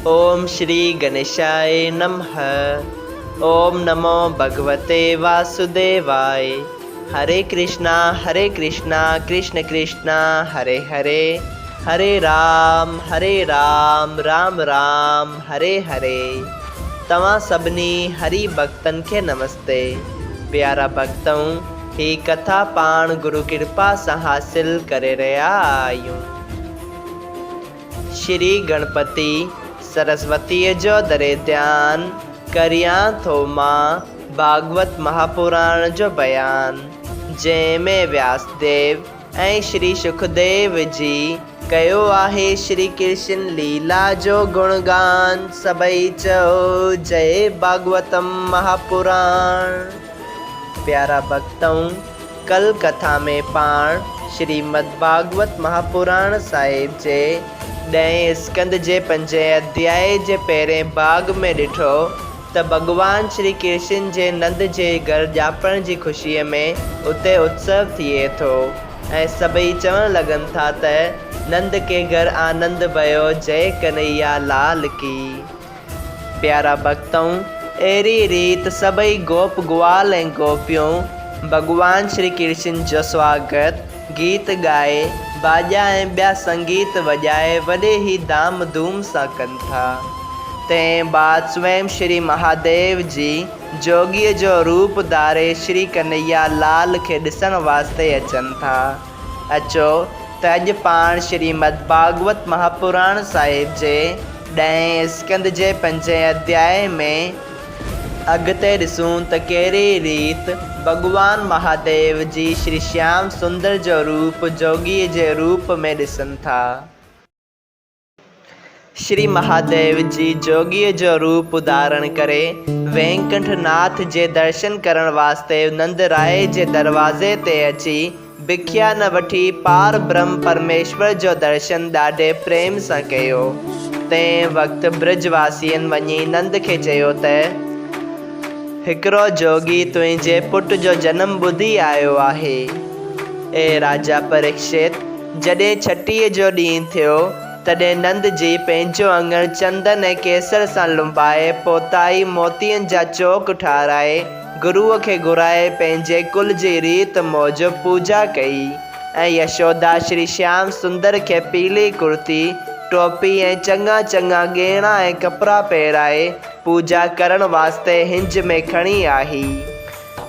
اوم شري گنيشاء نمه اوم نمو ڀڳوتي واسوديواء هري ڪرشنا هري ڪرشنا ڪرشن ڪرشنا هري هري هري رام هري رام رام رام هري هري توهان سڀني هري ڀڳتن کي نمستي پيارا ڀڳتؤ هي ڪٿا پاڻ گرو ڪرپا سان حاصل ڪري رهيا آهيون. شري گڻپتي سرسوتيء جو دري ڌيان ڪريان ٿو مان ڀاڳوت مهاپراڻ جو بيان، جنهن ۾ وياسديو ۽ شري شڪديو جي ڪيو آهي شري ڪرشن ليلا جو گڻگان، سڀئي چئو جئي ڀاڳوتم مهاپراڻ. پيارا ڀڳتؤ! ڪل ڪٿا ۾ پاڻ شريمد ڀاڳوت مهاپراڻ صاحب جي ڏهين اسڪنڌ جي پنجين اڌيائي جي پهرين ڀاڳ ۾ ڏٺو ته ڀڳوان شري ڪرشن جي نند جي گهر ڄاپڻ جي خوشيء ۾ اتي اتسو ٿئي ٿو ۽ سڀئي چوڻ لڳن ٿا ته نند ڪي گهر آنند ڀيو جئي ڪنهيا لال ڪي. پيارا ڀڳتؤ! اهڙيء ريت سڀئي گوپ گوال ۽ گوپيون ڀڳوان شري ڪرشن جو سواگت گيت ڳائي، باڄا ۽ ٻيا سنگيت وڄائي وڏي ئي ڌام ڌوم سان ڪن ٿا. تنهن بعد سوئم شري مهاديو جي جوڳيء جو روپ ڌاري شري ڪنهيا لال کي ڏسڻ واسطي اچن ٿا. اچو ته اڄ پاڻ شريمد ڀاڳوت مهاپراڻ صاحب جي ڏهين اسڪنڌ جي پنجين اڌيائي ۾ اڳتي ڏسون ته ڪهڙي ريت ڀڳوان مهاديو جي شري شيام سندر جو روپ جوڳيء جي روپ ۾ ڏسن ٿا. شري مهاديو جي جوڳيء جو روپ ڌارڻ ڪري وينڪنٺ ناٿ جي درشن ڪرڻ واسطي نند راء جي دروازي تي اچي بکيا نه وٺي پار برهم پرميشور جو درشن ڏاڍي پريم سان ڪيو. تنهن وقت برج واسين وڃي نند کي چيو ته، هڪڙو جوڳي تنهنجي پٽ جو جنم ٻڌي آيو آهي. اي راجا پريڪشت! جڏهن ڇٽيء جو ڏينهن ٿيو، تڏهن نند جي پنهنجو اڱڻ چندن ۽ ڪيسر سان لنبائي، پوتائي موتين جا چوڪ ٺاهرائي، گروء کي گهرائي پنهنجي ڪل جي ريت موجب پوڄا ڪئي ۽ يشودا شري شيام سندر کي پيلي ڪرتي، ٽوپي ۽ چڱا چڱا ڳهڻا ۽ ڪپڙا پهرائي، پوڄا ڪرڻ واسطي هنج ۾ کڻي آئي.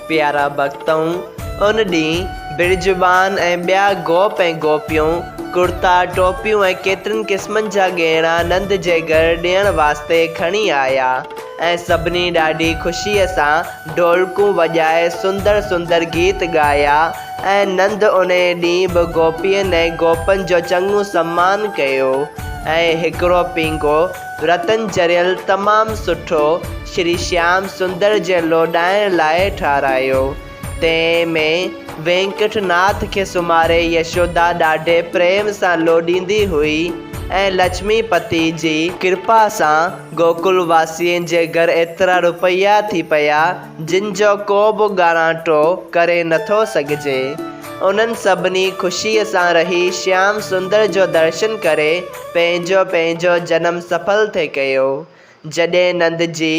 پيارا ڀڳتؤ! ان ڏينهن برجبان ۽ ٻيا گوپ ۽ گوپيون، ڪرتا، ٽوپيون ۽ ڪيترن قسمن جا ڳهڻا نند جي گهر ڏيڻ واسطي کڻي آيا ۽ سڀني ڏاڍي خوشيء سان ڍولڪون وڄائي سندر سندر گيت ڳايا ۽ نند انهيء ڏينهن به گوپين ۽ گوپن جو چڱو سمان ڪيو ۽ هڪڙو پينگهو رتن جڙيل تمام سٺو شري شيام سندر جي لوڏائڻ لاء ٺهرايو. تنهن ۾ وينڪٽ ناٿ کي سمهاري يشودا ڏاڍي پريم سان لوڏيندي هئي ۽ لڇمي پتي جي ڪرپا سان گوڪل واسين جي گهر ايترا روپيا ٿي پيا جن جو ڪو به ڳاڻاٽو ڪري نٿو سگهجي. انهن سڀني خوشيء سان رهي شيام سندر جو درشن ڪري پنهنجو پنهنجو جنم سڦل ٿي ڪيو. جڏهن نند جي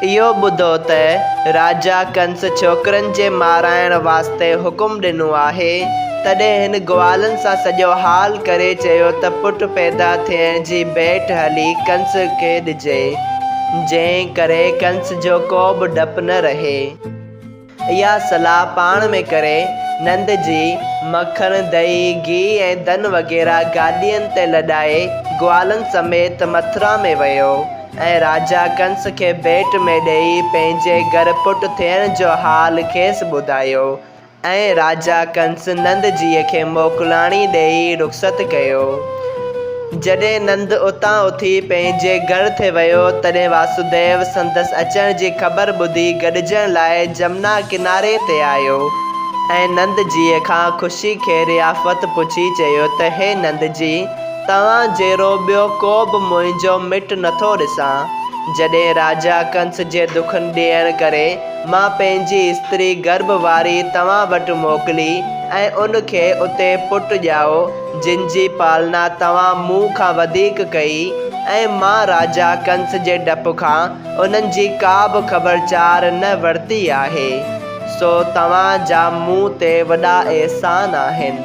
اهو ٻڌو ته راجا ڪنس ڇوڪرن جي مارائڻ واسطي حڪم ڏنو آهي، تڏهن هن گوالن سان سڄو حال ڪري چيو ته پٽ پيدا ٿيڻ جي ڀيٽ هلي ڪنس کي ڏجي، جنهن ڪري ڪنس جو ڪو به ڊپ نه رهي. اها صلاح پاڻ ۾ ڪري نند جي مکڻ، دهي، گيهه ۽ ڌن وغيره گاڏين تي لڏائي گوالن سميت مٿرا ۾ ويو ۽ راجا ڪنس کي ڀيٽ ۾ ڏيئي پنهنجي گهر پٽ ٿيڻ جو حال کيس ٻڌايو ۽ راجا ڪنس نند جيء کي موڪلاڻي ڏيئي رخصت ڪيو. جڏهن نند اتان اٿي پنهنجي گهر ٿي ويو، تڏهن واسوديو سندس اچڻ جي خبر ٻڌي گڏجڻ لاء جمنا ڪناري تي آيو ۽ نند جيء کان خوشي خيريافت پڇي چيو ته هي نند جي! توهان جهڙو ٻيو ڪو به منهنجو مٽ نٿو ڏسان. جڏهن راجا ڪنس جي دکن ڏيڻ ڪري مان پنهنجي استري گرڀ واري توهان وٽ موڪلي ۽ ان کي اتي پٽ ڄائو، جن جي پالنا توهان مون کان وڌيڪ ڪئي، ۽ مان راجا ڪنس جي ڊپ کان انهن جي ڪا به خبرچار نه ورتي آهي، سو توهان جا مون تي وڏا احسان آهن.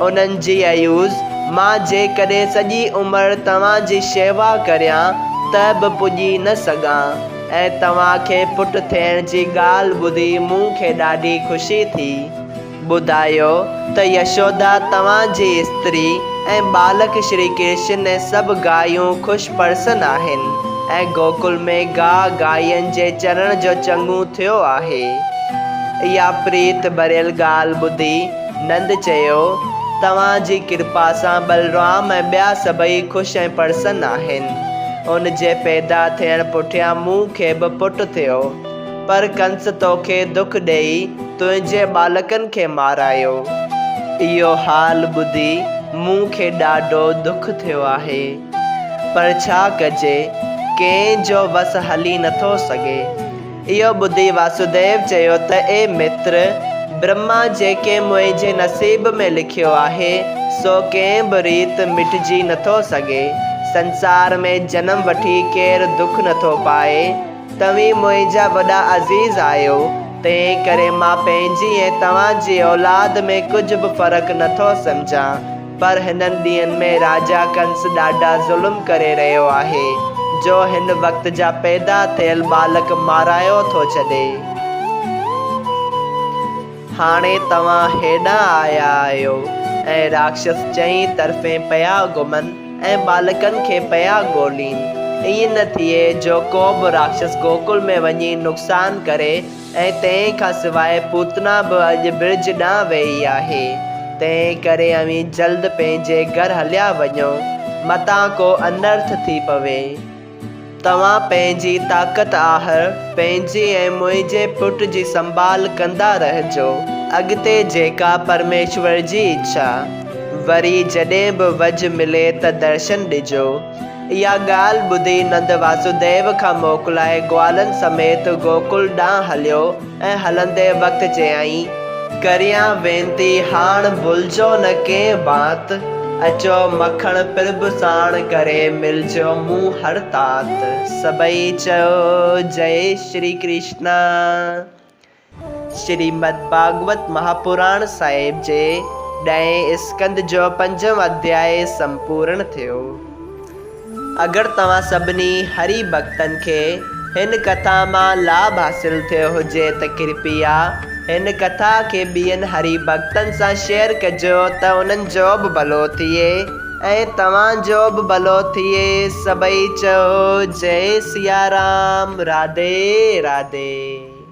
انهن جي عيوض مان جيڪڏهن سڄي عمر توهان جي شيوا ڪريان ته به پڄي نه سگهان ۽ توهان کي پٽ ٿيڻ جي ڳالهه ٻڌي مون کي ڏاڍي خوشي ٿي. ٻڌايو ته يشودا توهان جي استري ۽ ٻالڪ شري ڪرشن ۽ سڀ گايون خوش پرسن آهن ۽ گوڪل ۾ گاهه گاين جي چرڻ جو چڱو ٿيو آهي. اها پريت ڀريل ڳالهه ٻڌي نند چيو، توهان جي ڪرپا سان بلرام ۽ ٻيا سڀئي خوش ۽ پرسن آهن. ان جي پيدا ٿيڻ پٺيان مون کي به پٽ ٿيو. پر ڪنس توکي دک ڏيئي تنهنجي ٻالڪن کي مارايو. اهو حال ٻڌي مون کي ڏاڍو دک ٿيو آهي. پر ڇا ڪجي، ڪنهن جو وس هلي نٿو سگهي. اهو ٻڌي واسوديو چيو ته اي متر! برهما جيڪي منهنجي نصيب ۾ لکيو آهي، سو ڪنهن به ريت مٽجي نٿو سگهي. سنسار ۾ جنم وٺي ڪير دک نٿو پائي؟ توهين منهنجا وڏا عزيز آهيو، تنهن ڪري مان پنهنجي ۽ توهان جي اولاد ۾ ڪجهه به فرق نٿو سمجهان. پر هنن ڏينهن ۾ راجا ڪنس ڏاڍا ظلم ڪري رهيو آهي، جو هن وقت جا پيدا ٿيل ٻالڪ مارايو ٿو ڇڏي. هاڻي توهان هيڏانهن آيا آهيو ۽ راڪشس چئين طرفين پيا گهمن ۽ ٻالڪن کي پيا ڳولين. ائين نه ٿئي جو ڪو به راڪشس گوڪل ۾ وڃي نقصان ڪري ۽ تنهن کان سواء پوتنا به اڄ برج ڏانهن ويئي آهي. تنهن ڪري اوهين جلد پنهنجي گهر هليا وڃو، متان ڪو انرٿ ٿي پوي. توهان پنهنجي طاقت آهر پنهنجي ۽ منهنجي پٽ جي سنڀال ڪندا رهجو، اڳتي جيڪا پرميشور جي اڇا. وري جڏهن به وجهه ملي ته درشن ڏجو. اها ڳالهه ٻڌي نند واسوديو کان موڪلائي گوالن سميت گوڪل ڏانهن هليو ۽ هلندي وقت چيائين. ڪريان وينتي هاڻ ڀلجو نه ڪنهن بات، اچو مکڻ پرڀ ساڻ ڪري ملجو مون هر تات. سڀئي چيو جئي شري ڪرشنا. شريمد ڀاڳوت مهاپراڻ صاحب جي ڏهين اسڪنڌ جو پنجون اڌياء سمپورڻ ٿيو. اگر توهان سڀني هري ڀڳتن کي هن ڪٿا مان لاڀ حاصل ٿيو هجي ته ڪرپيا هن ڪٿا کي ٻين هري ڀڳتن سان شيئر ڪجو ته انهن جو به ڀلو ٿئي ۽ توهان جو به ڀلو ٿئي سڀئي چئو جئي سيارام راڌي راڌي.